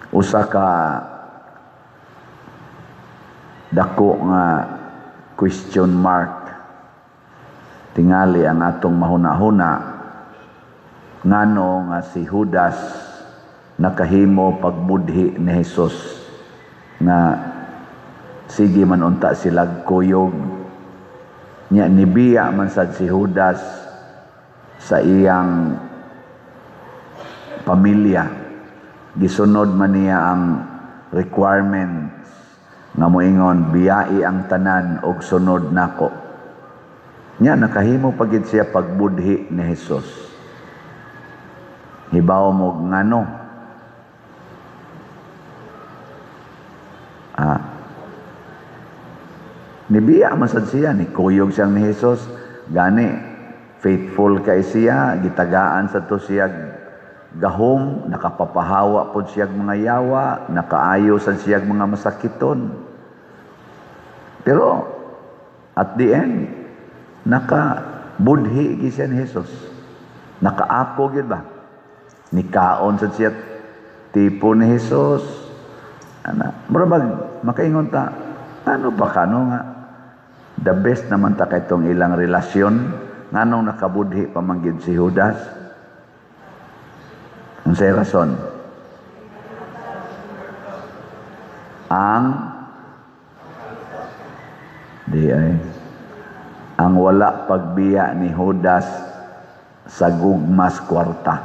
Usa ka dako nga question mark tingali ang atong mahuna-huna, ngano nga si Judas nakahimo pagbudhi ni Jesus nga sige man unta sila kuyog nya, nibiya man sad si Judas sa iyang pamilya, gisunod man niya ang requirements nga moingon, "Biyai ang tanan og sunod nako." Nya nakahimo pa gid siya pagbudhi ni Jesus. Hibaw mo ngano? Ah, nibiya man sad siya, ni kuyog siyang ni Jesus. Gani faithful kay siya, gitagaan sa to siya gahom, nakapapahawa pod siya mga yawa, nakaayo sad siya mga masakiton. Pero at the end, nakabudhi gyud siya ni Jesus. Nakaako gyud ba? Nikaon sad siya tipo ni Jesus. Ana, mura bag makaingon ta, ano ba kano nga the best naman ta kay tong ilang relasyon, nganong nakabudhi pa man gyud si Judas? Unsay rason? Ang di ay ang wala pagbiya ni Judas sa gugmas kwarta.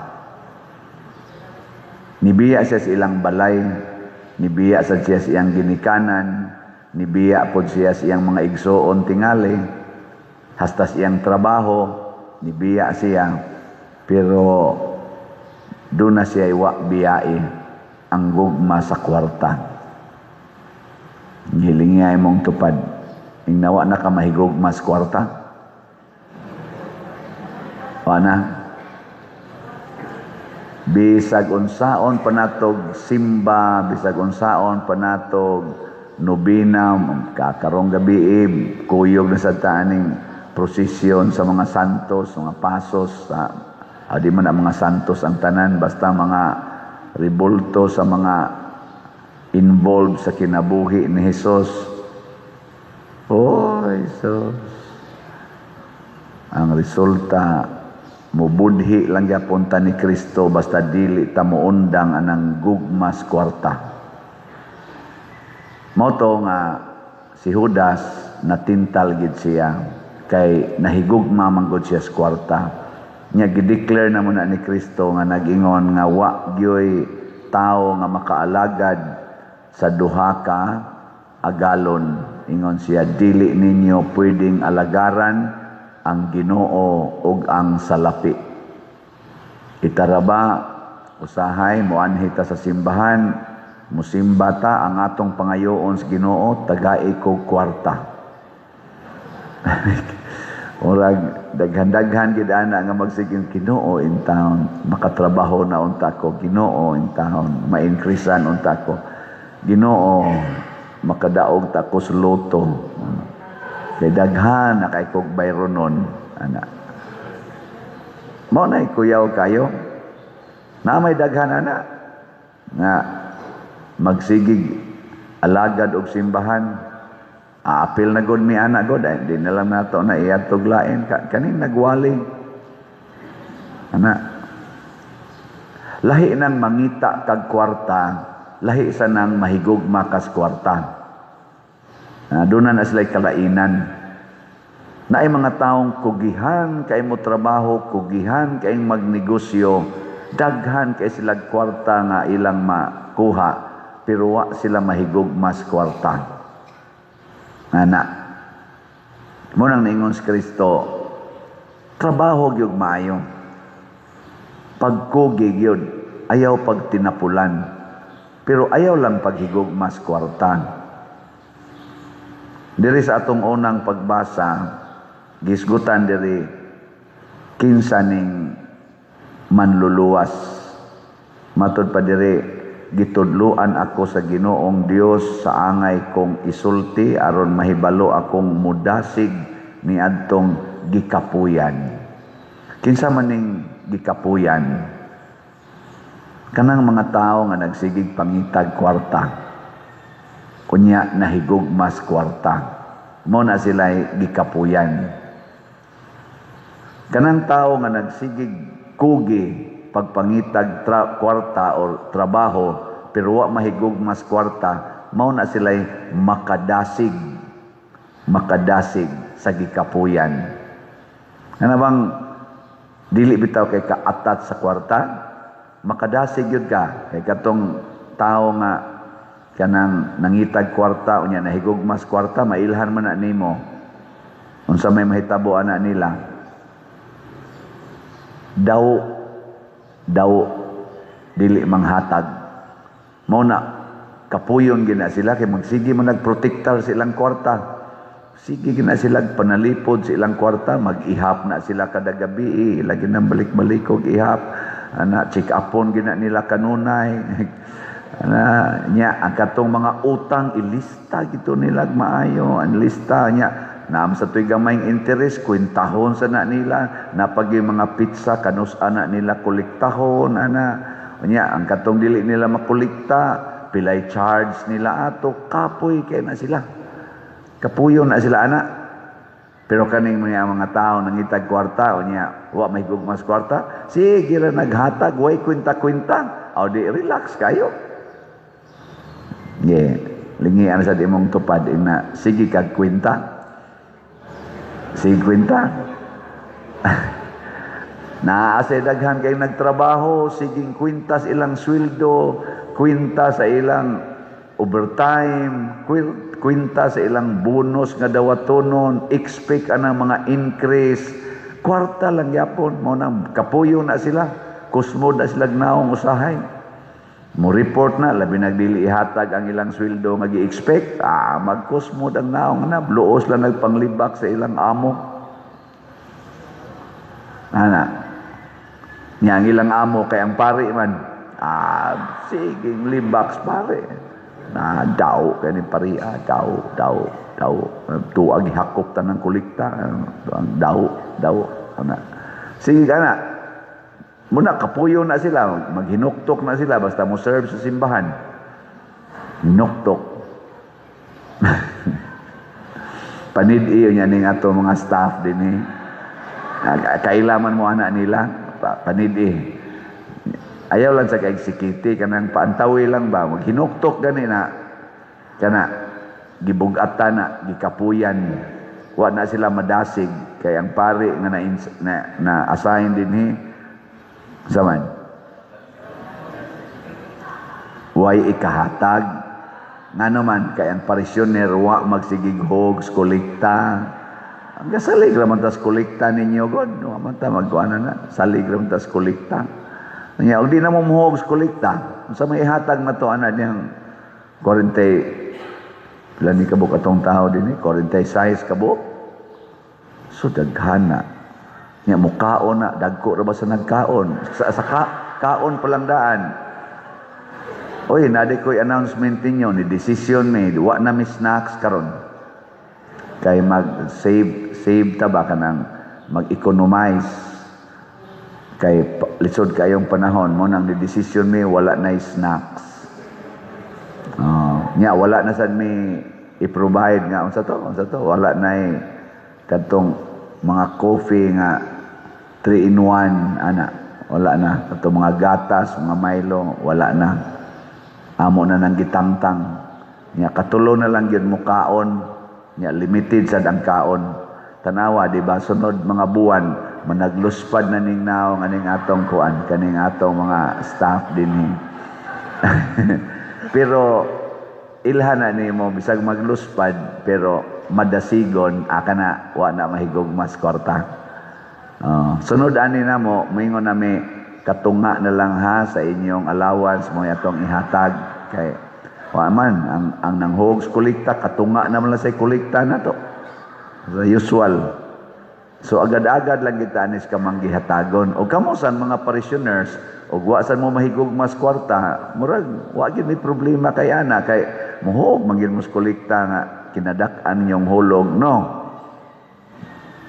Nibiya siya sa ilang balay, nibiya sa siya sa iyang ginikanan, nibiya pod siya sa iyang mga igsoon tingali, hasta sa iyang trabaho, nibiya siya, pero doon na siya iwa biyai ang gugma sa kwarta. Hiling niya imong tupad. Ingnawa na ka mahigugma sa kwarta? Wa na? Bisag unsaon panatog simba, bisag unsaon panatog nobina, kakarong gabi kuyog na sa taaning prosesyon sa mga santos, mga pasos, sa, di man ang mga santos ang tanan, basta mga ribulto sa mga involved sa kinabuhi ni Jesus. Oh, Jesus. Ang resulta, mubudhi lang gyapon ta ni Kristo basta dili ta moundang anang gugmas kwarta. Mao to nga si Judas natintal gid siya kay nahigugma man gud siya sa kwarta. Nya gideclare na mo na ni Kristo nga nag-ingon nga wa gyoy tao nga makaalagad sa duha ka agalon. Ingon siya, "Dili ninyo pwedeng alagaran ang Ginoo ug ang salapi." Itaraba usahay moanhi ta sa simbahan, musimba ta, ang atong pangayoon sa Ginoo, "Tagai ko kwarta." Murag daghan-daghan gid ana nga magsiging, "Ginoo in town, makatrabaho na unta ko. Ginoo in town, ma-increasean unta ko. Ginoo, makadaog ta ko sa lotto." Kay daghan na kay kog bayronon ana. Mao na kuyaw kayo. Na may daghan ana nga magsigig alagad og simbahan. Aapil na gud mi ana god ay di na lang nato na iadtog lain ka, kaning nagwali ana. Lahi nang mangita kag kwarta, lahi sa nang mahigugma kas kwarta. Doon na sila'y kalainan. Naay mga taong kugihan kay mo trabaho, kugihan kay magnegosyo, daghan kay sila kwarta nga ilang makuha, pero wa sila mahigugma sa kwarta. Ana. Mo nang niingon si Kristo, trabaho gyud maayo. Pagkugi gyud, ayaw pagtinapulan. Pero ayaw lang paghigugma sa kwarta. Diri sa atong unang pagbasa, gisgutan diri kinsa ning manluluwas. Matod pa diri, "Gitudluan ako sa Ginoong Dios sa angay kong isulti aron mahibalo akong mudasig niadtong gikapuyan." Kinsa man ning gikapuyan? Kanang mga tao nga nagsigig pangitag kwarta, kunya nahigugmas kwarta, mo na sila gikapuyan. Kanang tao nga nagsigig kugi pagpangitag kwarta or trabaho pero wa mahigugmas kwarta, mao na sila makadasig, makadasig sa gikapuyan. Ano bang dili bitaw kay kaatat sa kwarta, makadasig yun ka kay katong tao nga kanang nangitag kwarta unya nahigugmas kwarta, mailhan man na nimo unsa may mahitabo ana nila. Daw daw dili manghatag, mao na kapuyon gina sila kay magsige man nagprotektar sa ilang kwarta. Sige gina sila panalipod sa ilang kwarta, mag-ihap na sila kada gabi, lagi nang balik-balik og ihap. Ana, check upon gina nila kanunay. Ana nya ang katong mga utang ilista gito nila maayo, ang lista nya naam sa tuy gamayng interest kwentahon sa na nila, napag yung mga pizza kanus ana nila kolektahon ana. Nya ang katong dili nila makolekta, pilay charge nila ato, kapoy kay na sila. Kapuyo na sila ana. Pero kaning mga tao nangitag kwarta o niya wa may gugmas kwarta, sige ra naghatag, way kwenta-kwenta. O di relax kayo. Yeah, lingian sa di mong tupad ina, sige kag kwenta. Sige kwenta. Naa say daghan kay nagtrabaho, siging kwenta sa ilang sweldo, kwenta sa ilang overtime, kwenta sa ilang bonus nga dawatonon, expect anang mga increase. Kwarta lang yapon, mao na kapuyo na sila, kusmod na sila naong usahay. Mo report na, labi nagdili ihatag ang ilang sweldo nga gi-expect, magkusmod ang naong na, luos lang nagpanglibak sa ilang amo. Ana, niya ang ilang amo kay ang pari man, siging libak pare. Na daw kay ni paria, daw daw daw tuag gihakop tanang kolekta, daw daw ana. Sige kana. Muna kapuyo na sila, maghinuktok na sila basta mo serve sa simbahan. Hinuktok. Panid iyo niya ning ato mga staff dinhi. Kailaman mo anak nila, panid. Ayaw lang sa kaigsikiti, kanang paantawi lang ba, maghinuktok gani na, kana, gibugatan na, gikapuyan, wa na sila madasig, kay ang pari nga na assign dinhi, saman, way ikahatag, nga naman, kay ang parisyoner, wa magsigig hogs, kolekta, ang gasalig raman tas kolekta ninyo, God, wa man ta magkuana na, salig raman tas kolekta. Nya, og di na mo muhog sa kolekta, unsa may ihatag na to ana niyang 40 pila ni kabuk atong tao dinhi, 46 kabuk. So daghana. Nya mukaon na, dagko ra ba sa nagkaon? Sa kaon pa lang daan. Oy, nadi ko'y announcement ninyo ni decision made, wa na mi snacks karon. Kay mag-save, save ta ba kanang mag-economize. Kay lisod kayong panahon mo nang decision mi wala na snacks. Nya wala na sad mi i-provide nga unsa to wala na kadtong mga coffee nga 3 in 1 ana, wala na kadtong mga gatas, mga Milo, wala na. Amo na nang gitangtang. Nya katulo na lang gyud mo kaon, nya limited sad ang kaon. Tanawa di ba sunod mga buwan managluspad na ning naong aning atong kuan kaning atong mga staff dinhi. Pero ilhan na nimo bisag magluspad pero madasigon aka na wa na mahigugmas kwarta. Sunod ani namo moingon nami katunga na lang ha sa inyong allowance mo atong ihatag kay wa man ang nanghogs kolekta katunga na man lang sa kolekta na to. Sa usual. So agad-agad lang kita anis ka manggihatagon. O kamo san mga parishioners, o wa san mo mahigugmas kwarta, murag wa gyud may problema kay ana kay muhog man gyud mo kolekta nga kinadak-an ninyong hulog, no?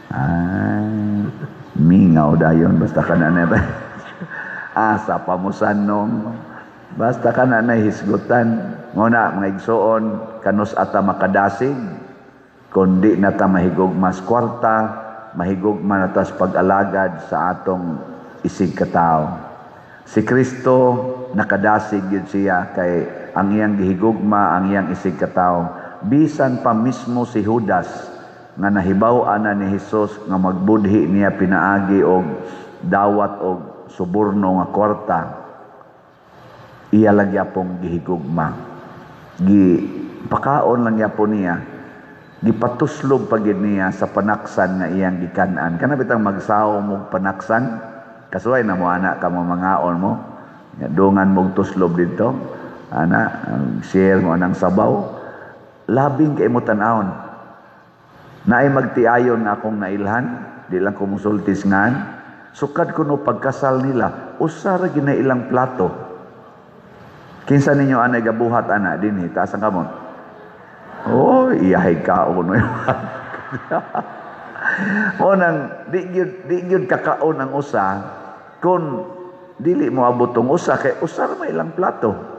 Ay, mingaw dayon basta kana na. Asa pa mo sanong. Basta ka na nahisgutan. Nguna, mga igsoon, kanus ata makadasig, kundi na ta mahigugma sa kwarta, mahigugma na ta sa pag-alagad sa atong isig katao. Si Kristo nakadasig yun siya kay ang iyang gihigugma ang iyang isig katao. Bisan pa mismo si Judas nga nahibaw-an na ni Hesus nga magbudhi niya pinaagi og dawat og suborno nga kwarta, iya lang yapong gihigugma. Gi pakaon lang yapon niya, gipatuslob pa gid niya sa panaksan nga iyang gikan-an. Kana bitang magsaw mo panaksan, kasuway na mo ana ka mo mangaon mo. Dungan mong tuslob dito, ana, share mo anang sabaw. Labing kay mo tan-awon. Naay magtiayon nga akong nailhan, di lang ko musultis ngan. Sukad kuno pagkasal nila, usa ra gyud na ilang plato. Kinsa ninyo anay gabuhat ana dinhi, taas ang kamot. Oh, iyahay kaon. Mo nang di gyud kakaon ang usa kung dili mo abot tong usa kay usa ra may ilang plato.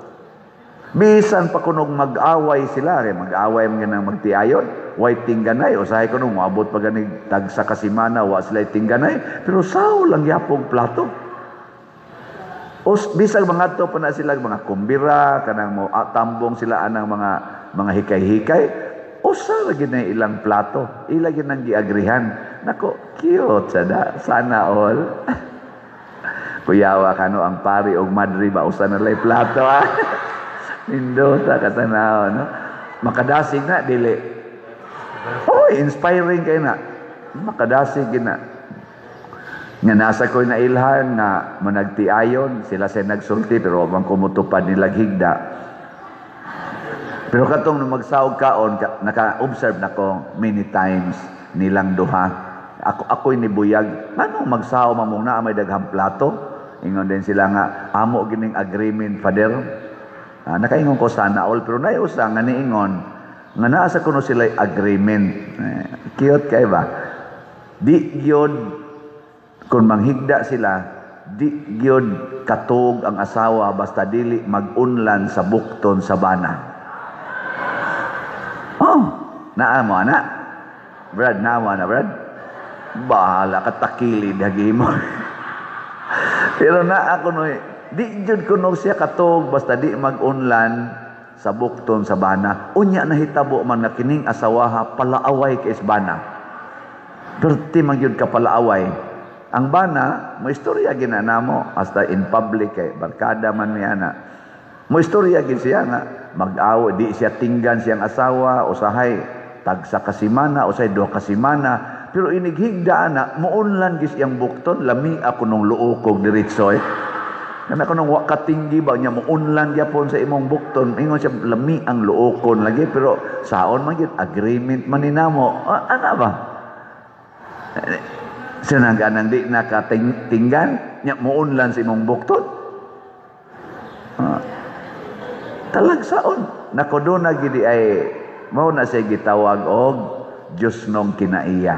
Bisan pa kunog mag-away sila, kay mag-away man ganang magtiayon, way tingganay, usahay kuno moabot pa gani tagsa ka semana wa sila tingganay, pero saw lang yapong plato. Os bisag mangadto pa na sila mga kumbira, kanang mo tambong sila anang mga hikay-hikay, usa ra gyud na ilang plato, ila gyud nang giagrihan. Nako, cute sada, sana all. Kuyawa kano ang pari og madri ba usa na lay plato ah. Nindota katanaw, no? Makadasig na dili. Oh, inspiring kay na. Makadasig gyud na. Nga nasa ko'y nailhan nga managtiayon, sila sa nagsulti pero wa man kumutupad nila higda. Pero katong nung magsaog kaon, naka-observe nako many times nilang duha. Ako'y nibuyag. Ngano magsaog mamong naa may daghang plato? Ingon din sila nga amo gining agreement, Father. Nakaingon ko sana all, pero naay usa nga niingon nga naa sa kuno sila agreement. Eh, cute kay ba? Di gyud kung manghigda sila, di gyud katog ang asawa basta dili mag-unlan sa bukton sa bana. Oh, naa mo ana? Brad, naa mo ana, Brad? Bahala ka, takilid hagi mo. Pero naa kuno di jud kuno siya katog basta di mag-unlan sa bukton sa bana. Unya nahitabo man nga kining asawaha palaaway kay bana. Perti man gyud ka palaaway. Ang bana, mo istorya gina namo hasta in public kay barkada man niya na. Mo istorya gid siya nga mag-aw di siya tinggan siyang asawa usahay tagsa ka semana, usahay 2 ka semana, pero inighigda ana muunlan gis iyang bukton. Lami ako nung luokog diretso eh. Kana ko nung wa katinggi ba niya muunlan gyapon sa imong bukton, ingon siya lami ang luokon lagi, pero saon man gyud, agreement man ni namo. Ah, ana ba? Sinang ganang di nakatinggan nya muunlan sa imong bukton. Ah, talagsaon nako do na gidi ay mao na siya gitawag og Diyos nong kinaiya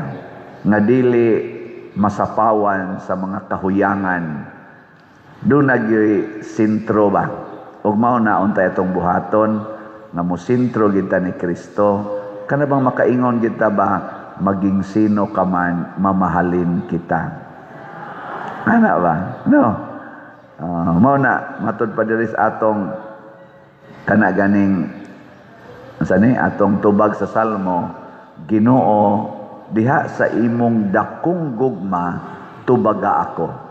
nga dili masapawan sa mga kahuyangan. Do na gyud sentro ba, ug mao na unta itong buhaton nga mo sentro kita ni Kristo, kana bang makaingon kita ba, maging sino ka man, mamahalin kita, ana ba, no? Mao na matud pa diri sa atong kana ganing sa ni atong tubag sa Salmo, "Ginoo, diha sa imong dakong gugma tubaga ako."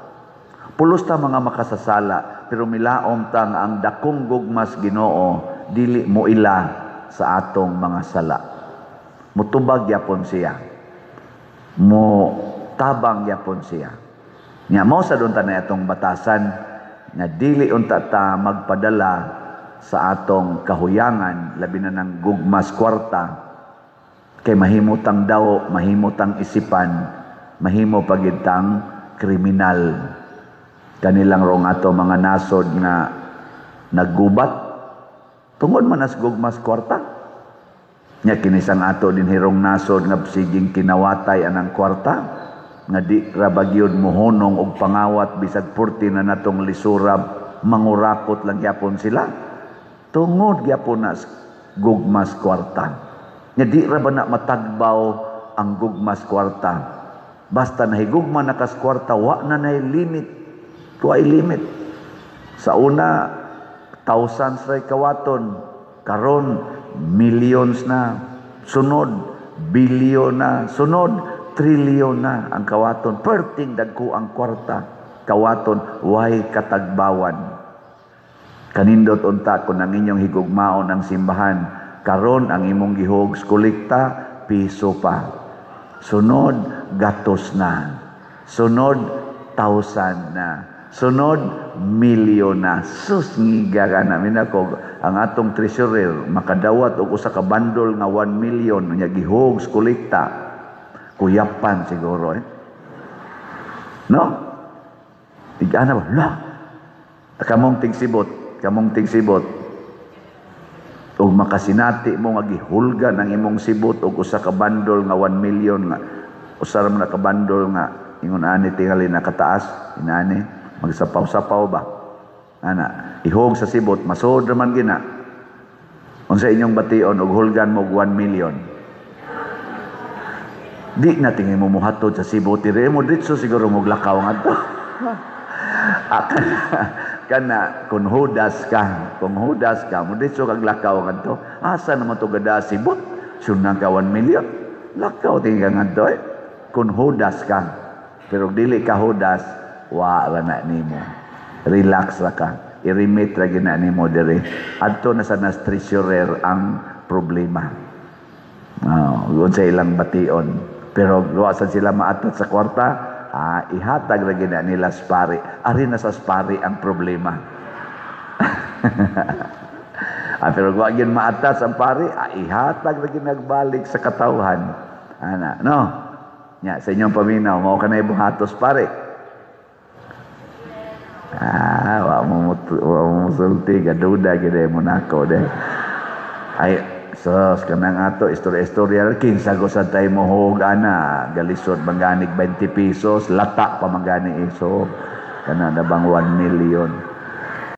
Pulos ta mga makasasala, pero milaom ta nga ang dakong gugmas Ginoo dili mo ila sa atong mga sala. Mutubag yapon siya, mo tabang yapon siya. Nya mo sa doon ta na atong batasan nga dili unta ta magpadala sa atong kahuyangan, labi na ng gugmas kwarta, kay mahimo tang daw, mahimo tang isipan, mahimo pagitang kriminal. Kanilang rong ato mga nasod nga naggubat tungod man as gugmas kwarta. Nya kinisang ato din hirong nasod nga siging kinawatay anang kwarta. Nga di ra ba gyud mohunong og pangawat bisag purti na natong lisura, mangurakot lang gyapon sila. Tungod gyapon na gugmas kwarta. Nga di ra ba na matagbaw ang gugmas kwarta? Basta nahigugma na kas kwarta, wa na nay limit. Wa limit. Sa una, thousands ray kawaton. Karon, millions na. Sunod, billion na. Sunod, trillion na ang kawaton. Perting dagko ang kwarta. Kawaton, way katagbawan. Kanindot unta kung ang inyong higugmaon ang simbahan. Karon ang imong gihog kolekta, piso pa. Sunod, gatos na. Sunod, thousand na. Sunod, milyon na. Sus, ngiga ka namin ako. Ang atong treasurer, makadawat og usa ka bandol nga 1 million, nya gihog kolekta. Kuyapan siguro eh. No? Tigana ba? La! Kamong tigsibot, kamong tigsibot. Og makasinati mo nga gihulgan ang imong sibot og usa ka bandol nga 1 million, nga usa ra man ka bandol nga ingon ani tingali nakataas inani, magsapaw-sapaw ba ana, ihog sa sibot, masod ra man gina. Unsa inyong bation og hulgan mo og 1 million? Di na tingin mo muhatod sa sibot dire mo, ditso siguro mo lakaw ngadto. Ah, kana kung hudas ka mo ditso kag lakaw ngadto, asa naman to gada sibot, sunang ka 1 million, lakaw tingin ka ngadto eh. Kung hudas ka. Pero dili ka hudas, wa ra na nimo, relax ra ka, i-remit ra gina nimo dire adto na sa nas treasurer ang problema. Oh, sa ilang bation. Pero wa sad sila maatat sa kwarta, ah, ihatag ra gina nila sa pari. Ari na sa pari ang problema. Ah, pero wa gyud maatas ang pari, ah, ihatag ra ginagbalik sa katawhan. Ana, no? Nya, sa inyong paminaw, mao kanay buhatos pare? Ah, wa mo musulti, gaduda gid mo nako de. Ay, sos kanang ato istorya-istorya, kinsa go sad tay mohog ana, galisod manganig 20 pesos, lata pa mangani iso. Kana na bang 1 million.